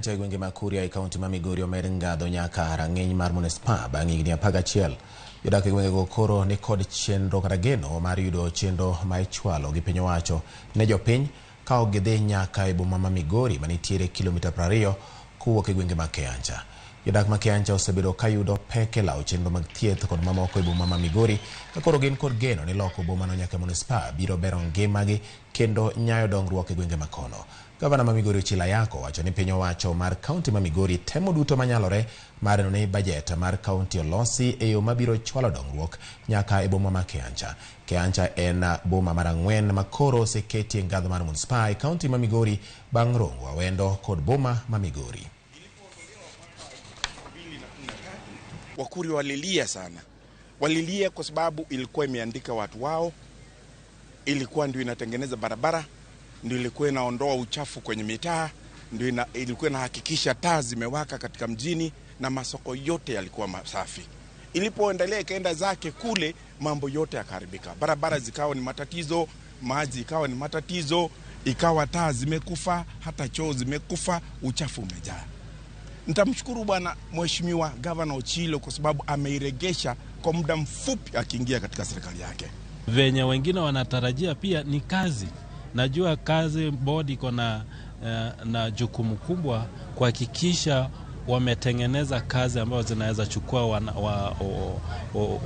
E gwenge mag Kuria e kaunti ma Migori omed ngadho nyaka rang'iny mar manispaa bang' higni 11. Jodak e gwengego koro nikod chenro kata geno mar yudo chenro ma ichwalo gi piny owacho ne jopiny ka ok gidhi nyaka e boma ma Migori manitiere kilomita 20 kowuok e gwenge mag Kehancha. Jodak ma Kehancha osebedo ka yudo pek e lawo chenro mag thieth kod mamoko e boma ma Migori ka koro gin kod geno ni loko bomano nyaka manispaa biro bero ngimagi kendo nyayo dongruok e gwenge makono. Gavana ma Migori Ochilo Ayacko owacho ni piny owacho mar kaunti ma Migori temo duto manyalore mar neno ni bajet mar kaunti olosi e yo mabiro chwalo dongruok nyaka e boma ma Kehancha. Kehancha en boma mar ang'wen ma koro oseketie ngadho mar manispaa e kaunti ma Migori bang' Rongo, Awendo kod boma ma Migori. Wakuria walilia sana, walilia kwa sababu ilikuwa imeandika watu wao, ilikuwa ndio inatengeneza barabara, ndio ilikuwa inaondoa uchafu kwenye mitaa, ndio ilikuwa inahakikisha taa zimewaka katika mjini na masoko yote yalikuwa masafi. Ilipoendelea ikaenda zake kule, mambo yote yakaharibika, barabara zikawa ni matatizo, maji ikawa ni matatizo, ikawa taa zimekufa, hata choo zimekufa, uchafu umejaa. Nitamshukuru bwana Mheshimiwa Gavana Ochilo kwa sababu ameiregesha kwa muda mfupi akiingia katika serikali yake. Venye wengine wanatarajia pia ni kazi. Najua kazi bodi iko na jukumu kubwa kuhakikisha wametengeneza kazi ambazo zinaweza chukua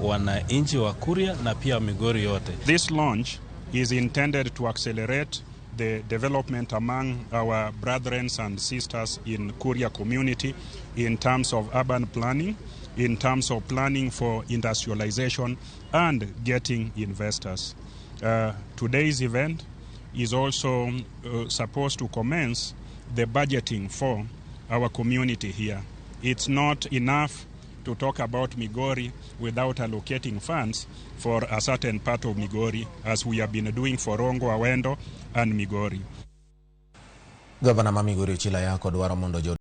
wananchi wa Kuria na pia Migori yote. This launch is intended to accelerate the development among our brethren and sisters in Kuria community in terms of urban planning, in terms of planning for industrialization and getting investors. Today's event is also supposed to commence the budgeting for our community here. It's not enough to talk about Migori without allocating funds for a certain part of Migori, as we have been doing for Rongo, Awendo and Migori. Gavana ma Migori Ochilo Ayacko dwaro mondo jo